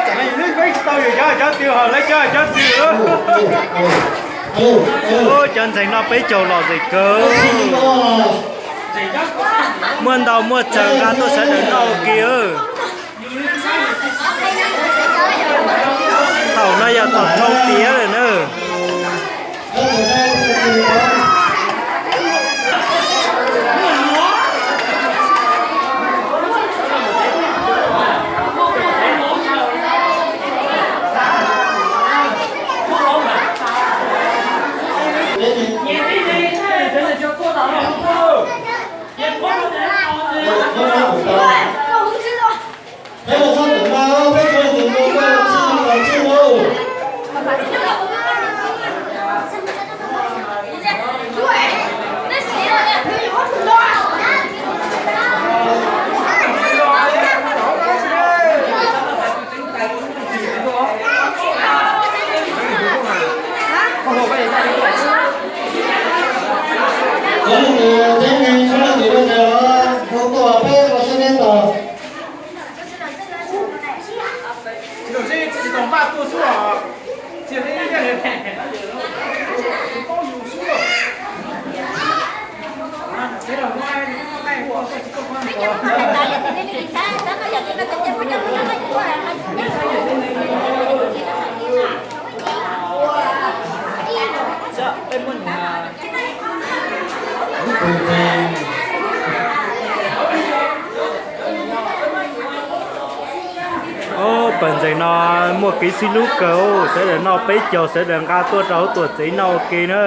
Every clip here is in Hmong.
Cov no yus twb peb tsis tau yus cov, cov twg ho lawv cov, cov twg. Cov ntxeev noj peb caug lom zem kawg. Muaj ntau muaj tsawg nqa tuaj sawv daws noj ua ke. Thaum no yog thaum dhau tiav lawm na. Cov leej twg teb neeg, cov leej twg ua cas los hu tuaj peb ua siab neb tos. Ob pawg ntxeev no muaj kev sib hlub kawg, sawv daws noj peb caug, sawv daws nqa tuaj rau huv tuam tsev noj ua ke na.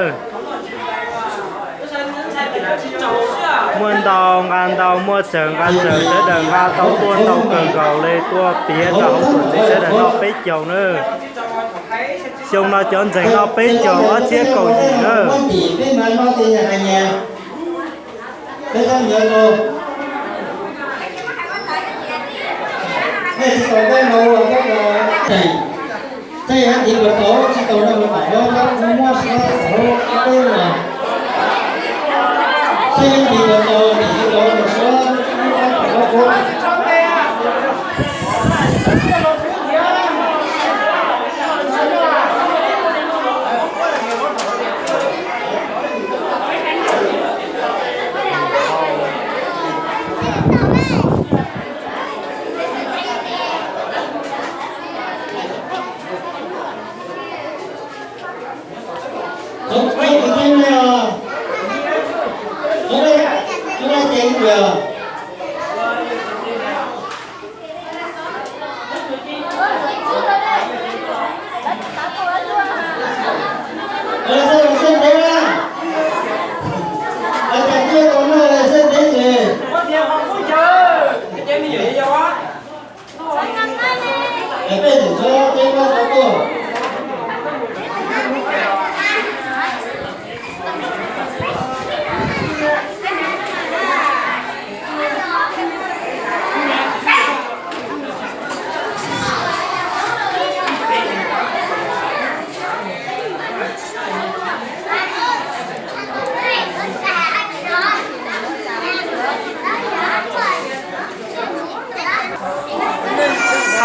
Muaj ntau nqa ntau, muaj tsawg nqa tsawg, sawv daws nqa tau tuaj ntau kawg nkaus li, tuaj piav rau huv tuam tsev sawv daws noj peb caug na. Xyoo no cov ntxeev noj peb caug ob txhiab kaum yim na.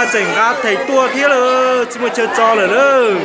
Haj tseem nqa them tuaj thiab lawm, tsis muaj chaw tso lawm lauj.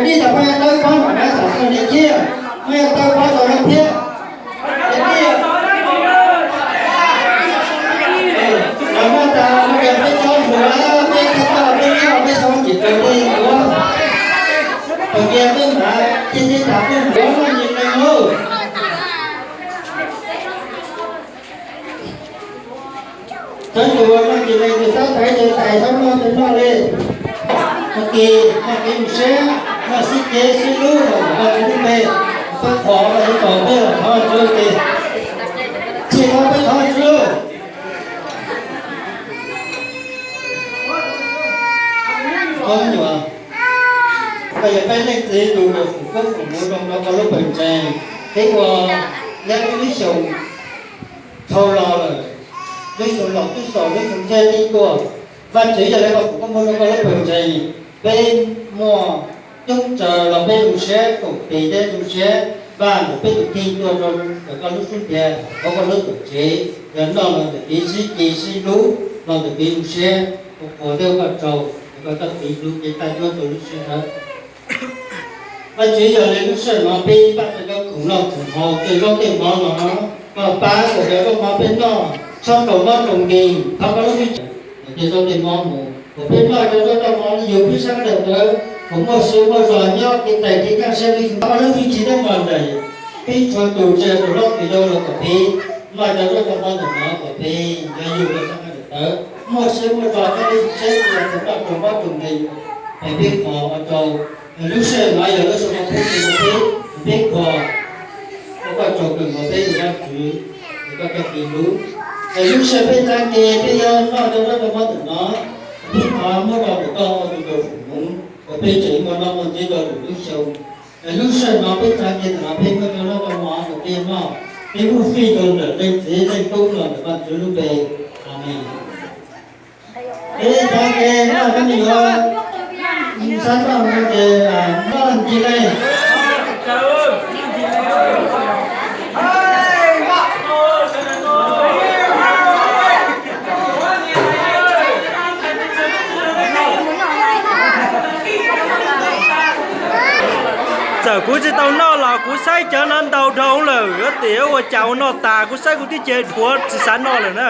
Nij tas pab yog tawb pob mam nab xam txog li thiab, muaj yog tawb pob tau no thiab. Ces nij, lawv muaj tas no ces peb txhob hluav, peb txhob toj, peb nyob peb txhob ntim raws li hluav. Thaum tias peb hmav ces nij tas peb hluav noj nce leej lauj. Txhob hluav noj nce leej, txhob thaiv tes tais, txhob noj tes noj li. Tag kis noj kev zoo siab, noj sib cev sib hlub los ntawm Vajtswv lub npe, peb qhuas los yuav kom peb los thov Vajtswv ces, txij no peb thov Vajtswv. Koj nyuam, koj yog peb leej txiv tus uas foom koob foom hmoov rau koj lub pawg ntseeg, peb ua nyob ib lub xyoos dhau los lawm, lub xyoo laus twb xaus, lub xyoo tshiab twb tuaj. Vajtswv yog li koj foom koob hmoov rau koj lub pawg ntseeg, peb muaj coob tsawg los peb zoo siab koom tes thiab zoo siab npaj ntawm peb tus kheej tuaj rau ntawm koj lub xub ntiag, thov koj lub tuam tsev yog noj los ntawm kev sib ci sib hlub, los ntawm kev zoo siab, ua qhuas thiab ua koj tsaug, koj txoj kev hlub kev tag nrho rau lub sij hawm. Vajtswv, yog li lub sij hawm no peb npaj tau koj khoom noj khoom haus, tej zaub tej mov no, koj pab kom cov zaub mov peb noj txhob raug mob raug nkeeg, thov koj lub hwj chim tej zaub tej mov mus, kom peb noj cov zaub cov mov no yug peb sab nqaij daim tawv, kom muaj siab muaj zog nyob kev tais kev kaj siab lub xyoo, thov koj lub hwj chim thiab pov ntsej peb txhua tus, tsis hais tus hlob tus yau los kom peb noj cov zaub cov mov ntawm no kom peb nyob yug peb sab nqaij daim tawv, muaj siab muaj zog nyob li seb yog tus noj raug mob raug nkeeg, peb qhuas ua rau lub sij hawm no yog lub sij hawm peb tus peb, peb qhuas ua koj tsaug kawg nkaus peb tus Vajtswv, koj txoj kev hlub. Es lub sij hawm peb txhais tes peb yuav noj cov zaub cov mov ntawm no, peb thov muab rau ntawm koj ua tus foom hmoov kom peb tseem muaj noj muaj ntxiv rau lwm lub xyoo. Es lub sij hawm no peb txhais tes ntawm no peb muab cov zaub cov mov ntawm peb noj, peb muab fij rau ntawm leej txiv leej tub los ntawm Vajtswv lub npe. Amees. Peb txhais tes noj, peb yuav xav noj no ces noj ncig leej. Txawm kuv tsis tau noj los kuv saib cov no ntau dhau lawm, tiam ua cas ua noj tas kuv saib kuv twb cia dhuav tsis xav noj lawm na.